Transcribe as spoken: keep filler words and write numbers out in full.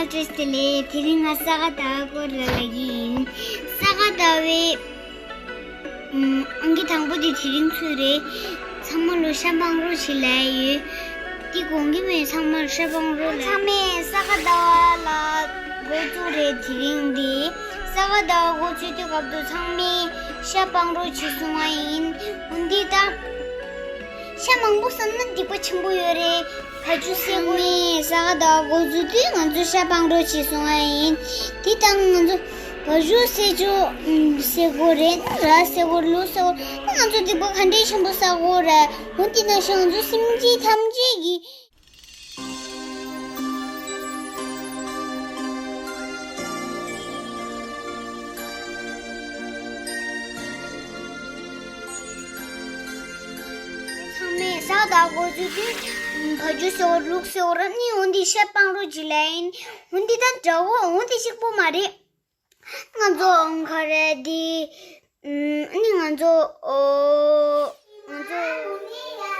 བཀྲ་ཤིས་བདེ་ལེགས། དེ་རིང་ང་ས་ག་ཟླ་བ་སྐོར་ལ་ལབ་ཀྱི་ཡིན། ས་ག་ཟླ་བའི་ཨམ། ཨང་ཀི་དང་པོ་དེ་དེ་རིང་ཚུད་རེད། ཚང་མ་ལོ་ཤ་སྤང་རོགས་བྱེད་ལབ་ཡོད། འདི་དགོངས་ཀྱི་མེད། ཚང་མ་ལོ་ཤ་སྤང་རོགས་ལབ། ཚང་མས་ས་ག་ཟླ་བ་ལ་འགོ་བཙུགས་རེད། དེ་རིང་འདི་ས་ག་ཟླ་བ་འགོ་ཚུགས་དུས་སྐབས་དུ་ཚང་མས་ཤ་སྤང་རོགས་བྱེད་གསུང་བ་ཡིན། འོན་ཏེ་ད་ཤ་མང་པོ་བསམ་ན་སྡིག་པ་ཆེན་པོ་ཡོད་རེད། བ་ཕྱུགས་བསད་དགོས་རེད། ས་ག་ཟླ་བ་འགོ་ཚུགས་དུས་ང་ཚོ་ཤ་སྤང་རོགས་བྱེད་གསུང་བ་ཡིན། དེ་དང་ང་ཚོ་བ་ཕྱུགས་བསད་ཆོག་བསད་དགོས་རེད། ར་བསད་དགོས། ལུག་བསད་དགོས། ང་ཚོ་སྡིག་པ་ག་འདྲའི་ཆེན་པོ་བསགས་དགོས་རེད། འོན་ཏེ་ན་ཤ་ང་ཚོ་སེམས་ཅན་ཐམས་ཅད་ཀྱི། ཚང་མས་ས་ག་ཟླ་བ་འགོ་ཚུགས་དུས་བ་ཕྱུགས་བསད་དགོས། ལུག་བསད་དགོས་རེད། ནི་འོན་ཏེ་ཤ་སྤང་རོགས་བྱེད་ལབ་ཡིན། འོན་ཏེ་ད་དགྲ་བོ་འོན་ཏེ་གཅིག་པོ་མ་རེད། ང་ཚོ་ཨང་ཁ་རེད་དེ། ཨམ། ནི་ང་ཚོ་ཨོ། ང་ཚོ།